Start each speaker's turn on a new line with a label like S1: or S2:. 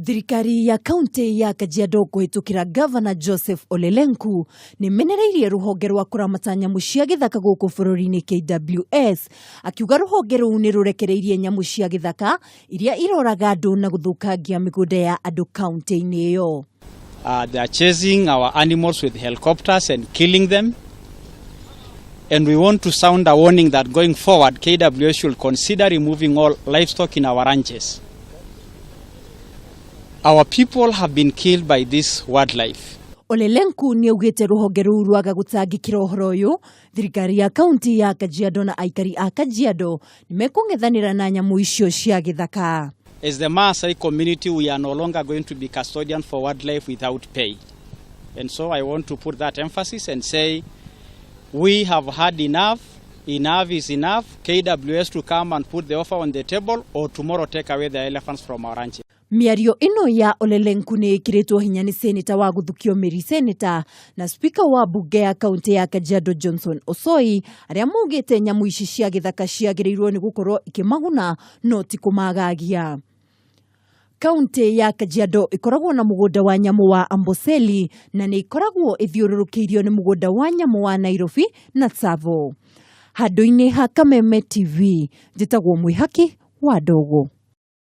S1: Thirikari ya kaunti ya Kajiado kũhĩtũkĩra Gavana Joseph Ole Lenku nĩmenereirie rũhonge rwa kũramata nyamũ cia gĩthaka gũkũ bũrũri-inĩ KWS, akiuga rũhonge rũu nĩ rũrekereirie nyamũ cia gĩthaka iria iroraga andũ na gũthũkangia mĩgũnda ya andũ kaunti-inĩ ĩyo.
S2: They are chasing our animals with helicopters and killing them. And we want to sound a warning that going forward, KWS should consider removing all livestock in our ranches. Our people have been killed by this wildlife.
S1: Ole Lenku nĩ augĩte rũhonge rũu rwaga gũtangĩkĩra ũhoro ũyũ, thirikari ya kaunti ya Kajiado na aikari a Kajiado nĩ mekũng'ethanĩra na nyamũ icio cia gĩthaka.
S2: As the Maasai community, we are no longer going to be custodian for wildlife without pay. And so I want to put that emphasis and say, we have had enough, enough is enough, KWS to come and put the offer on the table or tomorrow take away the elephants from our ranches.
S1: Mĩario ĩno ya Ole Lenku nĩ ĩkĩrĩtwo hinya nĩ seneta wa gũthukio Mĩri Seneta na spika wa mbunge ya kaunti ya Kajiado Johnson Osoi, arĩa maugĩte nyamũ ici cia gĩthaka ciagĩrĩirwo nĩ gũkorwo ikĩmaguna no ti kũmagagia. Kaunti ya Kajiado ĩkoragwo na mũgũnda wa nyamũ wa Amboseli na nĩ ĩkoragwo ĩthiũrũrũkĩirio nĩ mũgũnda wa nyamũ wa Nairobi na Tsavo. Handũ-inĩ ha Kameme TV, njĩtagwo Mwĩhaki wa Ndogo.